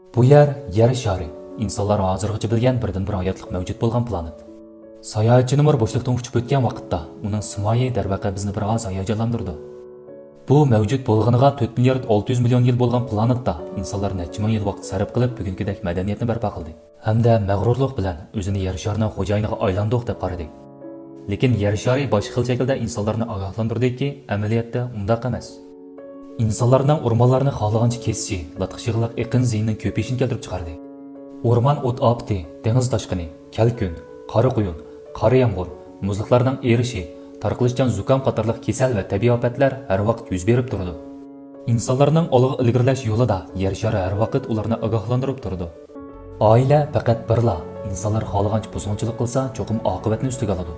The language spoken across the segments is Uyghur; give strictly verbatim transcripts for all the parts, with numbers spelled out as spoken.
بۇ يەر يەر شارى، ئىنسانلار ھازىرغىچە بىلگەن بىردىنبىر ھاياتلىق مەۋجۇت بولغان پلانېت. ساياھەتچى نومۇر بوشلۇقتىن ئۇچۇپ ئۆتكەن ۋاقىتتا، ئۇنىڭ سىمايى، دەرۋەقە، بىزنى بىر ئاز ھاياجانلاندۇرىدۇ. بۇ مەۋجۇت بولغىنىغا تۆت مىليارد ئالتە يۈز مىليون يىل بولغان پلانېتتا ئىنسانلار نەچچە مىڭ يىل ۋاقىت سەرپ قىلىپ، بۈگۈنكىدەك مەدەنىيەتنى بەرپا قىلدى. ھەمدە مەغرۇرلۇق بىلەن ئۆزىنى يەر شارىنىڭ خوجايىنىغا ئايلاندۇق دەپ قارىدى. لېكىن يەر شارى باشقا خىل شەكىلدە ئىنسانلارنى ئاگاھلاندۇردىكى، ئەمەلىيەتتە ئۇنداق ئەمەس. ئىنسانلارنىڭ ئورمانلارنى خالىغانچە كېسىشى، لاتقا شىغىللىق ئېقىن زىيىنىنىڭ كۆپىيىشىنى كەلتۈرۈپ چىقاردى. ئورمان ئوت ئاپىتى، دېڭىز تاشقىنى، كەلكۈن، قارا قۇيۇن، قارا يامغۇر، مۇزلۇقلارنىڭ ئېرىشى، تارقىلىشچان زۇكام قاتارلىق كېسەل ۋە تەبىئىي ئاپەتلەر ھەر ۋاقىت يۈز بېرىپ تۇرىدۇ. ئىنسانلارنىڭ ئالغا ئىلگىرىلەش يولىدا يەر شارى ھەر ۋاقىت ئۇلارنى ئاگاھلاندۇرۇپ تۇرىدۇ. ئائىلە پەقەت بىرلا، ئىنسانلار خالىغانچە بۇزغۇنچىلىق قىلسا، چوقۇم ئاقىۋەتنى ئۈستىگە ئالىدۇ.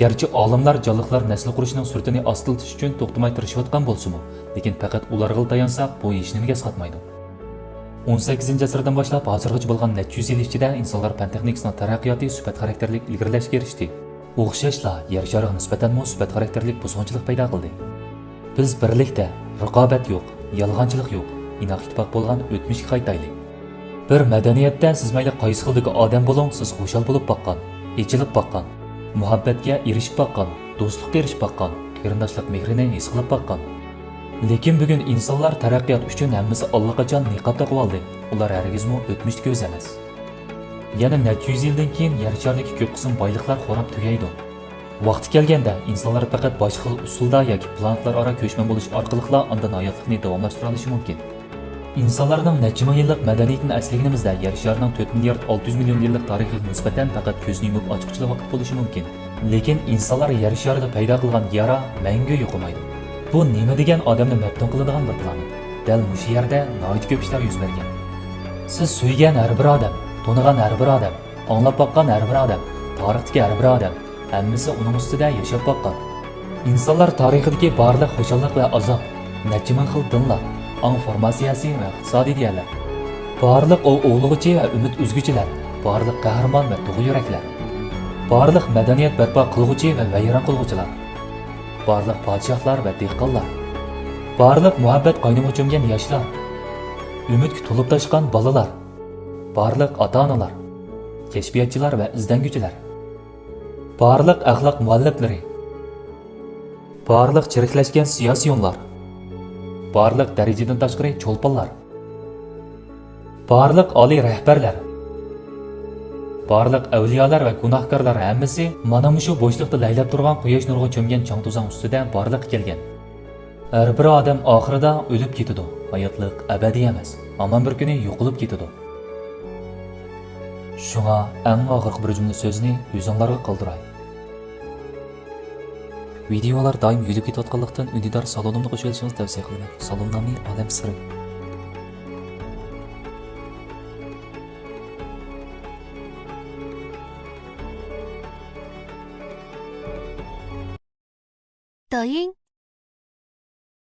گەرچە ئالىملار جانلىقلار نەسلى قۇرۇشىنىڭ سۈرئىتىنى ئاستىلىتىش ئۈچۈن توختىماي تىرىشىۋاتقان بولسىمۇ، لېكىن پەقەت ئۇلارغىلا تايانساق، بۇ ھېچنېمىگە ئەسقاتمايدۇ. ئون سەككىزىنچى ئەسىردىن باشلاپ ھازىرغىچە بولغان نەچچە يۈز يىل ئىچىدە ئىنسانلار پەن تېخنىكىسىنىڭ تەرەققىياتى سۈپەت خاراكتېرلىك ئىلگىرىلەشكە ئېرىشتى. ئوخشاشلا يەر شارىغا نىسبەتەنمۇ سۈپەت خاراكتېرلىك بۇزغۇنچىلىق پەيدا قىلدى. بىز بىرلىكتە، رىقابەت يوق، يالغانچىلىق يوق، ئىناق-ئىتتىپاق بولغان ئۆتمۈشكە قايتايلى. بىر مەدەنىيەتتە سىز مەيلى قايسى خىلدىكى ئادەم بولۇڭ، سىز خۇشال بولۇپ باققان، ئېچىلىپ باققان، مۇھەببەتكە ئېرىشىپ باققان، دوستلۇققا ئېرىشىپ باققان، قېرىنداشلىق مېھرىنى ھېس قىلىپ باققان. لېكىن بۈگۈن ئىنسانلار تەرەققىيات ئۈچۈن ھەممىسى ئاللىقاچان نىقاب تاقىۋالدى. ئۇلار ھەرگىزمۇ ئۆتمۈشتىكى ئۆزى ئەمەس. يەنە نەچچە يۈز يىلدىن كېيىن يەر شارىدىكى كۆپ قىسىم بايلىقلار خوراپ تۈگەيدۇ. ۋاقتى كەلگەندە، ئىنسانلار پەقەت باشقا خىل ئۇسۇلدا ياكى پلانېتلار ئارا كۆچمەن بولۇش ئارقىلىقلا ئاندىن ھاياتلىقنى داۋاملاشتۇرالىشى مۇمكىن. ئىنسانلارنىڭ نەچچە مىڭ يىللىق مەدەنىيىتىنى ئەسلىگىنىمىزدە، يەر شارىنىڭ تۆت مىليارد ئالتە يۈز مىليون يىللىق تارىخىغا نىسبەتەن پەقەت كۆزنى يۇمۇپ ئاچقۇچىلا ۋاقىت بولۇشى مۇمكىن. لېكىن ئىنسانلار يەر شارىدا پەيدا قىلغان يارا مەڭگۈ يوقىمايدۇ. بۇ نېمە دېگەن ئادەمنى مەپتۇن قىلىدىغان بىر پلانېت. دەل مۇشۇ يەردە ناھايىتى كۆپ ئىشلار يۈز بەرگەن. سىز سۆيگەن ھەر بىر ئادەم، تونۇغان ھەر بىر ئادەم، ئاڭلاپ باققان ھەر بىر ئادەم، تارىختىكى ھەر بىر ئادەم، ھەممىسى ئۇنىڭ ئۈستىدە ياشاپ باققان. ئىنسانلار تارىخىدىكى بارلىق خۇشاللىق ۋە ئازاب، نەچچە مىڭ خىل دىنلار، ئاڭ فورماتسىيەسى ۋە ئىقتىسادىي دېيەرلەر، بارلىق ئوۋ ئوۋلىغۇچى ۋە ئۈمىد ئۈزگۈچىلەر، بارلىق قەھرىمان ۋە تۇغ يۈرەكلەر، بارلىق مەدەنىيەت بەرپا قىلغۇچى ۋە ۋەيران قىلغۇچىلار، بارلىق پادىشاھلار ۋە دېھقانلار، بارلىق مۇھەببەت قاينىمىغا چۆمگەن ياشلار، ئۈمىدكە تولۇپ تاشقان بالىلار، بارلىق ئاتا-ئانىلار، كەشپىياتچىلار ۋە ئىزدەنگۈچىلەر، بارلىق ئەخلاق مۇئەللىپلىرى، بارلىق چىرىكلەشكەن سىياسىيونلار، بارلىق دەرىجىدىن تاشقىرى چولپانلار، بارلىق ئالىي رەھبەرلەر، بارلىق ئەۋلىيالار ۋە گۇناھكارلار ھەممىسى مانا مۇشۇ بوشلۇقتا لەيلەپ تۇرغان قۇياش نۇرىغا چۆمگەن چاڭ-توزان ئۈستىدە بارلىققا كەلگەن. ھەر بىر ئادەم ئاخىرىدا ئۆلۈپ كېتىدۇ. ھاياتلىق ئەبەدىي ئەمەس. ھامان بىر كۈنى يوقىلىپ كېتىدۇ. شۇڭا ئەڭ ئاخىرقى بىر جۈملە سۆزنى ئۆزۈڭلارغا قالدۇراي. ۋىدېئولار دائىم يۈدۈپ كېتىۋاتقانلىقتىن، ئۈندىدار سالونۇمنى قوشۇۋېلىشىڭىزنى تەۋسىيە قىلىمەن. سالونۇم نامى ئالەم سىرى. دايىڭ،